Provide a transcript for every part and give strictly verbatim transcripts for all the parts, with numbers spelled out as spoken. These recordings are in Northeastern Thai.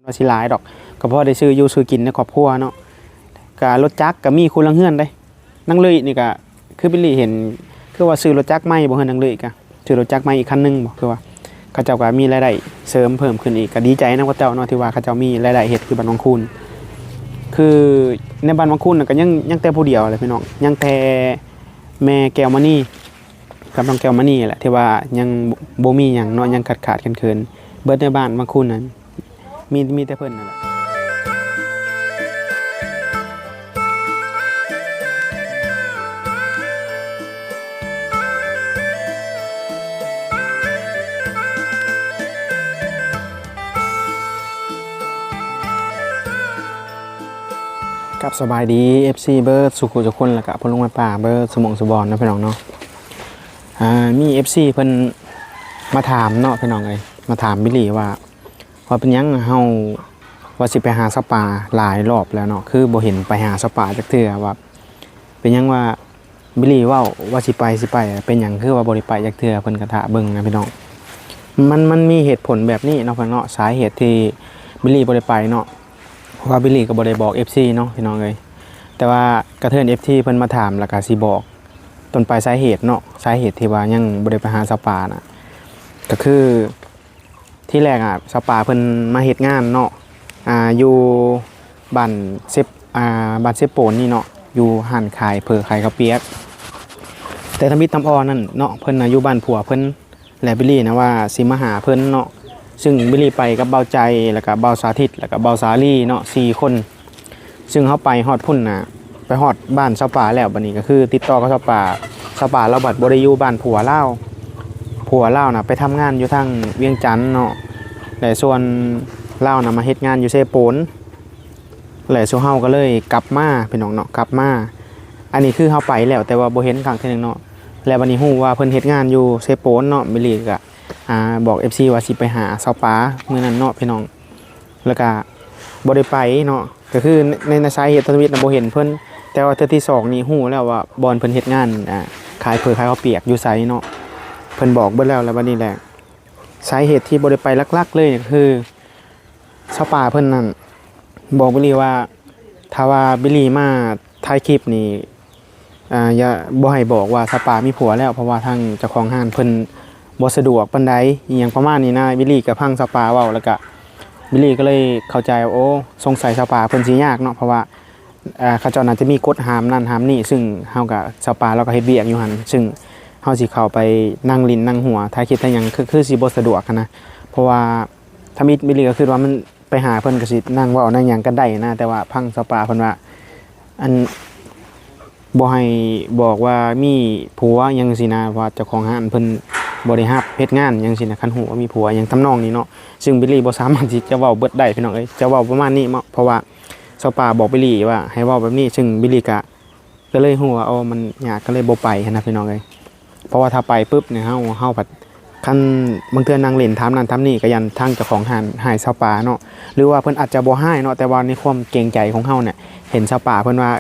ว่าสิหลายดอก ก็พอได้ซื้ออยู่ซื้อกินในครอบครัวเนาะ ก็รถจักรก็มีคู่ละเฮือนเด้ นางเลื่อยนี่ก็คือบิลลี่เห็น คือว่าซื้อรถจักรใหม่บ่เฮือนนางเลื่อยก็ซื้อรถจักรใหม่อีกคันหนึ่งบ่ คือว่าเขาเจ้าก็มีรายได้เสริมเพิ่มขึ้นอีก ก็ดีใจนำเขาเจ้าเนาะ ที่ว่าเขาเจ้ามีรายได้เฮ็ดอยู่บ้านวังคูน คือในบ้านวังคูนน่ะก็ยังยังแต่ผู้เดียวเลยพี่น้อง ยังแต่แม่แก้วมณีกับน้องแก้วมณีแหละ ที่ว่ายังบ่มีหยังเนาะ ยังขาดๆเขินๆ เบิดในบ้านวังคูนนั้น มีมีแต่เพิ่นนั่นแหละ ครับ สบายดี เอฟซี เบิดสุขุทุกคน แล้วก็พ่อลุงแม่ป้าเบิดสุหม่องสุบอนเนาะพี่น้องเนาะ อ่า มี เอฟซี เพิ่นมาถามเนาะพี่น้องเอ้ย มาถามบิลลี่ว่า ว่าเป็นหยังเฮาว่าสิไปหาสาวป่าหลายรอบแล้วเนาะ คือบ่เห็นไปหาสาวป่าจักเทื่อ ว่าเป็นหยังว่าบิลลี่เว้าว่าสิไป สิไป เป็นหยังคือว่าบ่ได้ไปจักเทื่อ เพิ่นก็ท่าเบิ่งนะพี่น้อง มัน มันมีเหตุผลแบบนี้เนาะพี่น้องเนาะ สาเหตุที่บิลลี่บ่ได้ไปเนาะ เพราะว่าบิลลี่ก็บ่ได้บอก เอฟซี เนาะพี่น้องเอ้ย แต่ว่ากระเทือน เอฟซี เพิ่นมาถาม แล้วก็สิบอกต้นปลายสาเหตุเนาะ สาเหตุที่ว่ายังบ่ได้ไปหาสาวป่าน่ะ ก็คือ ทีแรกอะ สาวป่าเพิ่นมาเฮ็ดงานเนาะ อ่า อยู่บ้านเซบ อ่า บ้านเซบโปนนี่เนาะ อยู่ร้านขายเผอขายข้าวเปียก แต่ทำอิฐทำออนั่นเนาะ เพิ่นน่ะอยู่บ้านผัวเพิ่น และบิลลี่นะว่าสิมาหาเพิ่นเนาะ ซึ่งบิลลี่ไปกับเบาใจ แล้วก็เบาสาธิต แล้วก็เบาสาลีเนาะ สี่คน ซึ่งเฮาไปฮอดพุ้นน่ะ ไปฮอดบ้านสาวป่าแล้ว บัดนี้ก็คือติดต่อกับสาวป่า สาวป่าลาวบัดบ่ได้อยู่บ้านผัวลาว ผัวลาวน่ะไปทำงานอยู่ทางเวียงจันทน์เนาะ และส่วนลาวน่ะมาเฮ็ดงานอยู่เซโปน และซุเฮาก็เลยกลับมาพี่น้องเนาะ กลับมา อันนี้คือเฮาไปแล้ว แต่ว่าบ่เห็นครั้งที่หนึ่งเนาะ และบัดนี้ฮู้ว่าเพิ่นเฮ็ดงานอยู่เซโปนเนาะ บิลลี่ก็ อ่า บอก เอฟซี ว่าสิไปหาสาวป่ามื้อนั้นเนาะพี่น้อง แล้วก็บ่ได้ไปเนาะ ก็คือใน ในสาเหตุทวิตน่ะบ่เห็นเพิ่น แต่ว่าเทื่อที่สองนี่ฮู้แล้วว่าบ่อนเพิ่นเฮ็ดงาน อ่า ขายเผอขายข้าวเปียกอยู่ไสเนาะ เพิ่นบอกเบิดแล้ว แล้วบัดนี้แหละ สาเหตุที่บ่ได้ไปหลักๆเลยก็คือสาวป่าเพิ่นนั่นบอกบิลลี่ว่า ถ้าว่าบิลลี่มาถ่ายคลิปนี่ อ่า อย่า บ่ให้บอกว่าสาวป่ามีผัวแล้ว เพราะว่าทางเจ้าของร้านเพิ่นบ่สะดวกปานใด อีหยังประมาณนี้นะ บิลลี่ก็ฟังสาวป่าเว้า แล้วก็บิลลี่ก็เลยเข้าใจว่า โอ้ สงสัยสาวป่าเพิ่นสิยากเนาะ เพราะว่า อ่า เขาเจ้าน่าจะมีกฎห้ามนั่นห้ามนี่ ซึ่งเฮาก็ สาวป่าลาวก็เฮ็ดเวียกอยู่หั่น ซึ่งเฮาสิเข้าไปนั่งหลิ้นนั่งหัว ถ่ายคลิปถ่ายหยัง คือ คือสิบ่สะดวกหั้นนะ เพราะว่าทำอิฐบิลลี่ก็คิดว่ามันไปหาเพิ่นก็สินั่งเว้านั่งหยังกันได้นะ แต่ว่าฟังสาวป่าเพิ่นว่า อัน บ่ให้บอกว่ามีผัวหยังซี้นะ เพราะว่าเจ้าของร้านเพิ่นบ่ได้รับเฮ็ดงานหยังซี้นะ คันฮู้ว่ามีผัวหยังทำนองนี้เนาะ ซึ่งบิลลี่บ่สามารถที่จะเว้าเบิดได้พี่น้องเอ้ย จะเว้าประมาณนี้เนาะ เพราะว่าสาวป่าบอกบิลลี่ว่าให้เว้าแบบนี้ ซึ่งบิลลี่ก็ ก็เลยฮู้ว่า โอ้ มันยาก ก็เลยบ่ไปหั้นนะพี่น้องเอ้ย เพราะว่าถ้าไปปุ๊บเนี่ย เฮา เฮาผัด คันบางเทื่อนั่งเล่นถามนั่นถามนี่ ก็ย่านทางเจ้าของร้านฮ้ายสาวป่าเนาะ หรือว่าเพิ่นอาจจะบ่ฮ้ายเนาะ แต่ว่าในความเกรงใจของเฮาเนี่ย เห็นสาวป่าเพิ่นว่า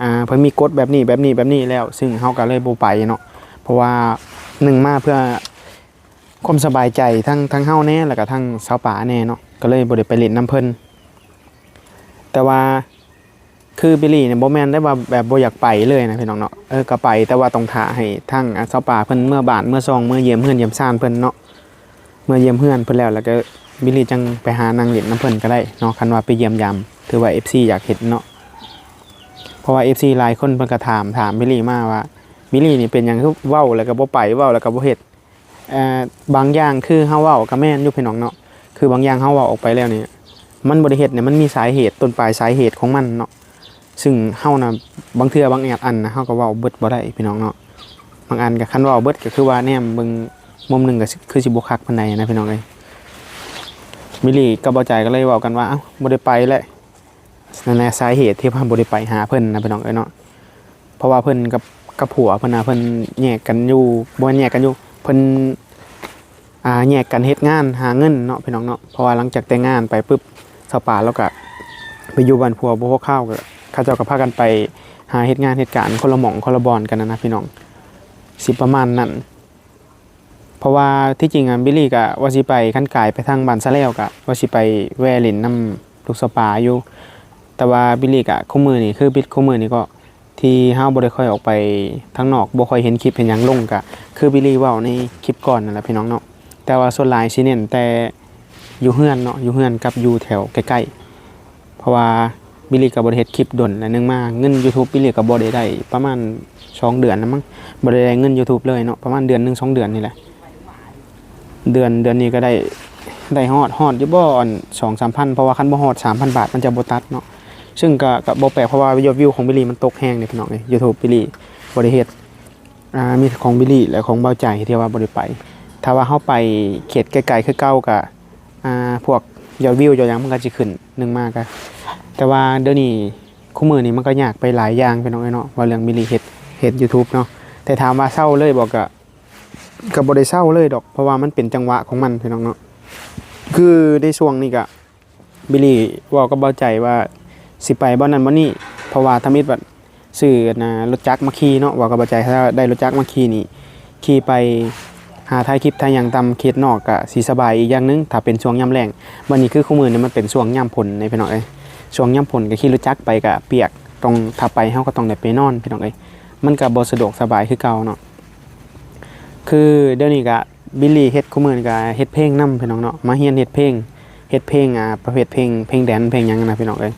อ่า เพิ่นมีกฎแบบนี้ แบบนี้ แบบนี้แล้ว ซึ่งเฮาก็เลยบ่ไปเนาะ เพราะว่าหนึ่งมาเพื่อความสบายใจทั้ง ทั้งเฮาแหน่ แล้วก็ทั้งสาวป่าแหน่เนาะ ก็เลยบ่ได้ไปเล่นนำเพิ่น แต่ว่า คือบิลลี่เนี่ยบ่แม่นได้ว่าแบบบ่อยากไปเลยนะพี่น้องเนาะ เออ ก็ไป แต่ว่าต้องถ่าให้ทาง อ่า สาวป่าเพิ่นเมือบ้านเมือซอง เมือเยี่ยมเฮือนเยี่ยมซานเพิ่นเนาะ เมือเยี่ยมเฮือนเพิ่นแล้ว แล้วก็บิลลี่จั่งไปหานั่งเล่นนำเพิ่นก็ได้เนาะ คันว่าไปเยี่ยมยาม ถือว่า เอฟซี อยากเห็นเนาะ เพราะว่า เอฟซี หลายคนเพิ่นก็ถาม ถามบิลลี่มาว่า บิลลี่นี่เป็นหยังคือเว้าแล้วก็บ่ไป เว้าแล้วก็บ่เฮ็ด เอ่อ บางอย่างคือเฮาเว้าก็แม่นอยู่พี่น้องเนาะ คือบางอย่างเฮาเว้าออกไปแล้วนี่ มันบ่ได้เฮ็ดเนี่ย มันมีสาเหตุ ต้นปลายสาเหตุของมันเนาะ ซึ่งเฮานะ บางเทื่อบางอันนะ เฮาก็เว้าเบิดบ่ได้พี่น้องเนาะ บางอันก็คันเว้าเบิดก็คือว่าแนมเบิ่งมุมหนึ่งก็สิ คือสิบ่คักปานใดนะพี่น้องเอ้ย บิลลี่กับเบาใจก็เลยเว้ากันว่า เอ้า บ่ได้ไปแหละ นั่นแหละสาเหตุที่ว่าบ่ได้ไปหาเพิ่นนะพี่น้องเอ้ยเนาะ เพราะว่าเพิ่นกับ กับผัวเพิ่นนะ เพิ่นแยกกันอยู่ บ่แม่นแยกกันอยู่ เพิ่น อ่า แยกกันเฮ็ดงานหาเงินเนาะพี่น้องเนาะ เพราะว่าหลังจากแต่งงานไปปุ๊บ สาวป่าลาวก็ไปอยู่บ้านผัวบ่พอคาว ก็เขาเจ้าก็พากันไปหาเฮ็ดงานเฮ็ดการคนละหม่องคนละบ่อนกันนะนะพี่น้อง สิประมาณนั้น เพราะว่าที่จริงอะบิลลี่กะว่าสิไป คันกายไปทางบ้านสะแลวกะว่าสิไปแว่เล่นนำลูกสาวป้าอยู่ แต่ว่าบิลลี่กะคุมื้อนี้คือบิดคุมื้อนี้ก็ที่เฮาบ่ได้ค่อยออกไปทางนอก บ่ค่อยเห็นคลิปเห็นหยังลงกะคือบิลลี่เว้าในคลิปก่อนนั่นแหละพี่น้องเนาะ แต่ว่าส่วนหลายสิเน้นแต่อยู่เฮือนเนาะ อยู่เฮือนกับอยู่แถวใกล้ๆ เพราะว่าบิลลี่ก็บ่ได้เฮ็ดคลิปดนแล้ว หนึ่งมาเงิน YouTube บิลลี่ก็บ่ได้ได้ประมาณสองเดือนแล้วมั้ง บ่ได้ได้เงิน YouTube เลยเนาะ ประมาณเดือนหนึ่งสองเดือนนี่แหละ เดือน เดือนนี้ก็ได้ ได้ฮอด ฮอดอยู่บ่ อัน สองสามพัน เพราะว่าคันบ่ฮอดสามพันบาทมันจะบ่ตัดเนาะ ซึ่งก็ ก็บ่แปลก เพราะว่ายอดวิวของบิลลี่มันตกแฮงเด้พี่น้องเอ้ย YouTube บิลลี่บ่ได้เฮ็ด อ่า มีของบิลลี่และของเบาใจที่ว่าบ่ได้ไป ถ้าว่าเฮาไปเขตไกลๆคือเก่าก็ อ่า พวกยอดวิวยอดหยังมันก็สิขึ้น หนึ่งมาก็ แต่ว่าเดี๋ยวนี้คุมื้อนี้มันก็ยากไปหลายอย่างพี่น้องเอ้ยเนาะ ว่าเรื่องบิลลี่เฮ็ด เฮ็ด YouTube เนาะ แต่ถามว่าเซาเลยบ่ ก็ ก็บ่ได้เซาเลยดอก เพราะว่ามันเป็นจังหวะของมันพี่น้องเนาะ คือในช่วงนี้ก็บิลลี่เว้ากับเบาใจว่าสิไปบ่อนนั้นบ่อนนี้ เพราะว่าทำอิฐว่าซื้ออันน่ะรถจักรมาขี่เนาะ เว้ากับเบาใจถ้าได้รถจักรมาขี่นี่ ขี่ไปหาถ่ายคลิปถ่ายหยังตามเขตนอกก็สิสบายอีกอย่างหนึ่ง ถ้าเป็นช่วงยามแล้ง บัดนี้คือคุมื้อนี้มันเป็นช่วงยามฝนเด้พี่น้องเอ้ย ช่วงยามฝนก็ขี่รถจักรไปก็เปียก ต้อง ถ้าไปเฮาก็ต้องได้ไปนอนพี่น้องเอ้ย มันก็บ่สะดวกสบายคือเก่าเนาะ คือเดี๋ยวนี้ก็บิลลี่เฮ็ดคุมื้อนี้ก็เฮ็ดเพลงนำพี่น้องเนาะ มาเรียนเฮ็ดเพลง เฮ็ดเพลง อ่า ประเภทเพลง เพลงแดนซ์ เพลงหยังนะพี่น้องเอ้ย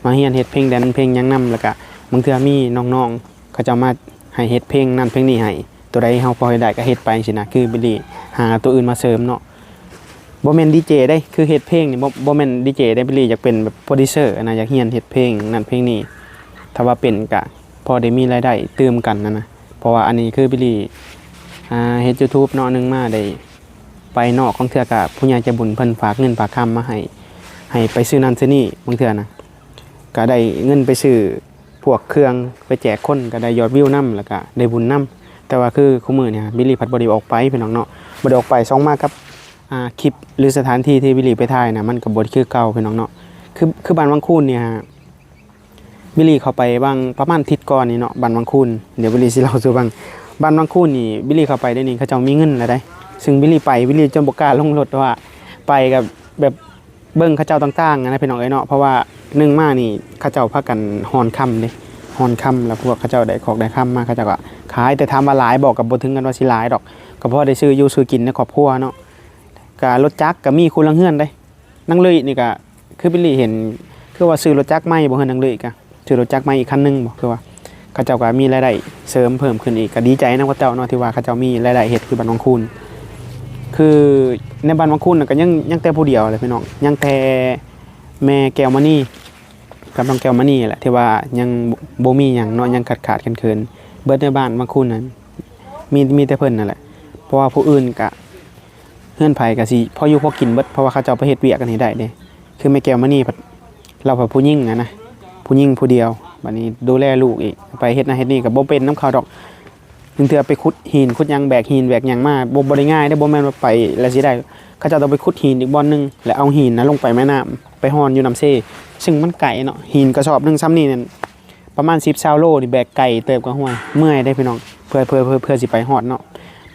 มาเรียนเฮ็ดเพลงแดนซ์ เพลงหยังนำ แล้วก็บางเทื่อมีน้องๆ เขาเจ้ามาให้เฮ็ดเพลงนั่นเพลงนี้ให้ ตัวใดเฮาพอเฮ็ดได้ก็เฮ็ดไปจังซี้นะ คือบิลลี่หาตัวอื่นมาเสริมเนาะ บ่แม่นดีเจเด้ คือเฮ็ดเพลงนี่บ่ บ่แม่นดีเจเด้ บิลลี่อยากเป็นแบบโปรดิวเซอร์นะ อยากเรียนเฮ็ดเพลงนั่นเพลงนี้ ถ้าว่าเป็นก็พอได้มีรายได้ตื่มกันนั่นนะ เพราะว่าอันนี้คือบิลลี่ อ่า เฮ็ด YouTube เนาะ หนึ่งมาได้ไปนอก บางเทื่อก็ผู้ใหญ่ใจบุญเพิ่นฝากเงินฝากคำมาให้ ให้ไปซื้อนั่นซื้อนี่ บางเทื่อนะ ก็ได้เงินไปซื้อพวกเครื่องไปแจกคน ก็ได้ยอดวิวนำ แล้วก็ได้บุญนำ แต่ว่าคือคุมื้อนี้บิลลี่พัดบ่ได้ออกไปพี่น้องเนาะ บ่ได้ออกไป สองมากับ อ่า คลิปหรือสถานที่ที่บิลลี่ไปถ่ายนะ มันก็บ่คือเก่าพี่น้องเนาะ คือ คือบ้านวังคูนเนี่ย บิลลี่เข้าไปบางประมาณอาทิตย์ก่อนนี่เนาะ บ้านวังคูน เดี๋ยวบิลลี่สิเล่าสู่ฟัง บ้านวังคูนนี่บิลลี่เข้าไปเดี๋ยวนี้เขาเจ้ามีเงินแล้วเด้ ซึ่งบิลลี่ไป บิลลี่จนบ่กล้าลงรถ ว่าไปก็แบบเบิ่งเขาเจ้าต่างๆนะพี่น้องเอ้ยเนาะ เพราะว่าหนึ่งมานี่เขาเจ้าพากันฮอนคำเด้ ฮอนคำ แล้วพวกเขาเจ้าได้ของได้คำมา เขาเจ้าก็ขาย แต่ถามว่าหลายบ่ ก็บ่ถึงกันว่าสิหลายดอก ก็พอได้ซื้ออยู่ซื้อกินในครอบครัวเนาะ ก็รถจักรก็มีคู่ละเฮือนเด้ นางเลื่อยนี่ก็คือบิลลี่เห็น คือว่าซื้อรถจักรใหม่บ่ เฮือนนางเลื่อยก็ซื้อรถจักรใหม่อีกคันหนึ่งบ่ คือว่าเขาเจ้าก็มีรายได้เสริมเพิ่มขึ้นอีก ก็ดีใจนำเขาเจ้าเนาะ ที่ว่าเขาเจ้ามีรายได้เฮ็ดคือบ้านวังคูน คือในบ้านวังคูนน่ะก็ยัง ยังแต่ผู้เดียวเลยพี่น้อง ยังแต่แม่แก้วมณีกับน้องแก้วมณีแหละ ที่ว่ายังบ่มีหยังเนาะ ยังขาดๆเขินๆ เบิดในบ้านวังคูนนั้น มี มีแต่เพิ่นนั่นแหละ เพราะว่าผู้อื่นก็ เฮือนไผก็สิพออยู่พอกินเบิด เพราะว่าเขาเจ้าไปเฮ็ดเวียกกันให้ได้เด้ คือแม่แก้วมณีพัด ลาวพัดผู้หญิงอะนะ ผู้หญิงผู้เดียว บัดนี้ดูแลลูกอีก ไปเฮ็ดนั่นเฮ็ดนี่ก็บ่เป็นนำเขาดอก บางเทื่อไปขุดหินขุดหยัง แบกหินแบกหยังมา บ่ บ่ได้ง่ายเด้ บ่แม่นว่าไปแล้วสิได้ เขาเจ้าต้องไปขุดหินอีกบ่อนหนึ่ง แล้วเอาหินนะลงไปแม่น้ำ ไปฮอนอยู่น้ำเซ ซึ่งมันไกลเนาะ หินกระสอบหนึ่งส่ำนี้นั่น ประมาณสิบซาวโลนี่แบกไกลเติบกว่าห้วย เมื่อยเด้พี่น้อง เพื่อ เพื่อ เพื่อ เพื่อสิไปฮอดเนาะ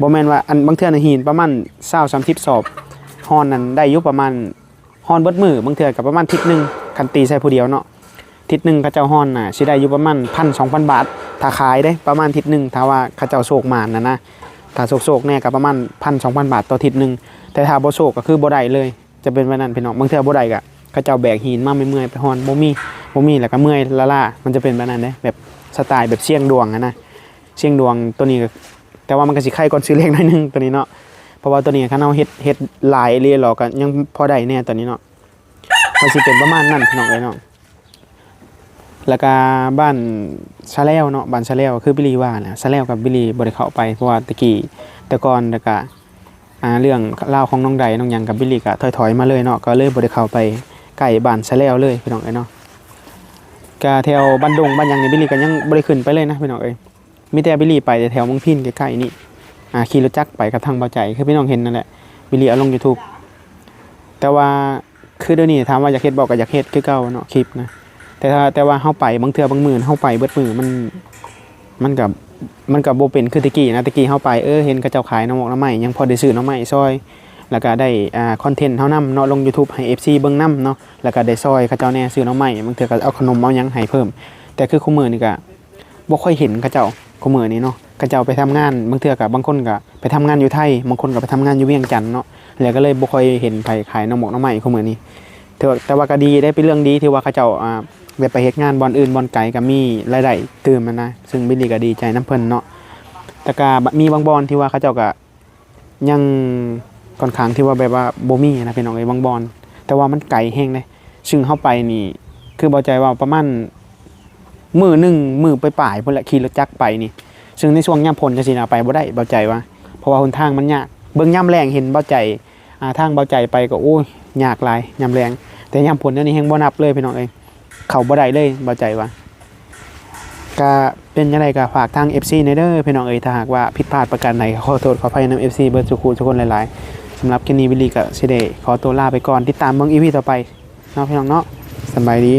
บ่แม่นว่า อัน บางเทื่อน่ะหินประมาณซาวสามสิบสอบ ฮอนนั่นได้อยู่ประมาณ ฮอนเบิดมื้อ บางเทื่อก็ประมาณอาทิตย์หนึ่ง คันตีใส่ผู้เดียวเนาะ อาทิตย์หนึ่งเขาเจ้าฮอนน่ะสิได้อยู่ประมาณพันสองพันบาท ถ้าขายเด้ ประมาณอาทิตย์หนึ่ง ถ้าว่าเขาเจ้าโชคหมานน่ะนะ ถ้าโชคๆแน่ก็ประมาณพันสองพันบาทต่ออาทิตย์หนึ่ง แต่ถ้าบ่โชคก็คือบ่ได้เลย จะเป็นแบบนั้นพี่น้อง บางเทื่อบ่ได้ก็เขาเจ้าแบกหินมาเมื่อยๆไปฮอน บ่มี บ่มีแล้วก็เมื่อยล้าๆ มันจะเป็นแบบนั้นเด้ แบบสไตล์แบบเสี่ยงดวงอะนะ เสี่ยงดวงตัวนี้ก็ แต่ว่ามันก็สิไคก่อนซื้อเลขหน่อยหนึ่งตัวนี้เนาะ เพราะว่าตัวนี้คันเฮาเฮ็ด เฮ็ดหลายอีหลีหรอกก็ยังพอได้แน่ตัวนี้เนาะ มันสิเป็นประมาณนั้นพี่น้องเอ้ยเนาะ แล้วก็บ้านสะแลวเนาะ บ้านสะแลวคือบิลลี่ว่านะ สะแลวกับบิลลี่บ่ได้เข้าไป เพราะว่าตะกี้ แต่ก่อนแล้วก็ อ่า เรื่องราวของน้องใดน้องหยังกับบิลลี่ก็ถอยๆมาเลยเนาะ ก็เลยบ่ได้เข้าไปใกล้บ้านสะแลวเลยพี่น้องเอ้ยเนาะ ก็แถวบ้านดงบ้านหยังนี่บิลลี่ก็ยังบ่ได้ขึ้นไปเลยนะพี่น้องเอ้ย มีแต่บิลลี่ไปแต่แถวเมืองพิณใกล้ๆนี่ อ่า ขี่รถจักรไปกับทางเบาใจ คือพี่น้องเห็นนั่นแหละ บิลลี่เอาลง YouTube แต่ว่าคือเดี๋ยวนี้ถามว่าอยากเฮ็ดบ่ ก็อยากเฮ็ดคือเก่าเนาะ คลิปนะ แต่ถ้า แต่ว่าเฮาไปบางเทื่อบางมื้อเฮาไปเบิดมื้อมัน มันก็ มันก็บ่เป็นคือแต่กี้นะ แต่กี้เฮาไป เออ เห็นเขาเจ้าขายหน่อหมกหน่อไม้ ยังพอได้ซื้อหน่อไม้ซอย แล้วก็ได้ อ่า คอนเทนต์เฮานำเนาะ ลง YouTube ให้ เอฟซี เบิ่งนำเนาะ แล้วก็ได้ซอยเขาเจ้าแหน่ ซื้อหน่อไม้ บางเทื่อก็เอาขนมเอาหยังให้เพิ่ม แต่คือคุมื้อนี้ก็บ่ค่อยเห็นเขาเจ้า คุมื้อนี้เนาะ เขาเจ้าไปทำงาน บางเทื่อก็บางคนก็ไปทำงานอยู่ไทย บางคนก็ไปทำงานอยู่เวียงจันทน์เนาะ แล้วก็เลยบ่ค่อยเห็นไผขายหน่อหมกหน่อไม้คุมื้อนี้ แต่ว่า แต่ว่าก็ดีได้ เป็นเรื่องดีที่ว่าเขาเจ้า อ่า แบบไปเฮ็ดงานบ่อนอื่นบ่อนไกลก็มีรายได้ตื่มหั้นนะ ซึ่งบิลลี่ก็ดีใจนำเพิ่นเนาะ แต่ก็มีบางบ่อนที่ว่าเขาเจ้าก็ยังค่อนข้างที่ว่าแบบว่าบ่มีนะพี่น้องเอ้ย บางบ่อน แต่ว่ามันไกลแฮงเด้ ซึ่งเฮาไปนี่ คือบ่าวใจว่าประมาณมื้อหนึ่ง มื้อปลายๆ พุ้นแหละ ขี่รถจักรไปนี่ ซึ่งในช่วงยามฝนจั่งซี้นะ ไปบ่ได้ บ่าวใจว่า เพราะว่าหนทางมันยาก เบิ่งยามแลงเห็นบ่าวใจ อ่า ทางบ่าวใจไปก็ โอ้ย ยากหลายยามแลง แต่ยามฝนแนวนี้แฮงบ่นับเลยพี่น้องเอ้ย เข้าบ่ได้เลย บ่าวใจว่า ก็เป็นจั่งใดก็ฝากทาง เอฟซี แหน่เด้อพี่น้องเอ้ย ถ้าหากว่าผิดพลาดประการใด ขอโทษขออภัยนำ เอฟซี เบิดสู่คู่สู่คนหลายๆ สำหรับคลิปนี้บิลลี่ก็สิได้ขอตัวลาไปก่อน ติดตามเบิ่ง อีพี ต่อไปเนาะพี่น้องเนาะ สำบายดี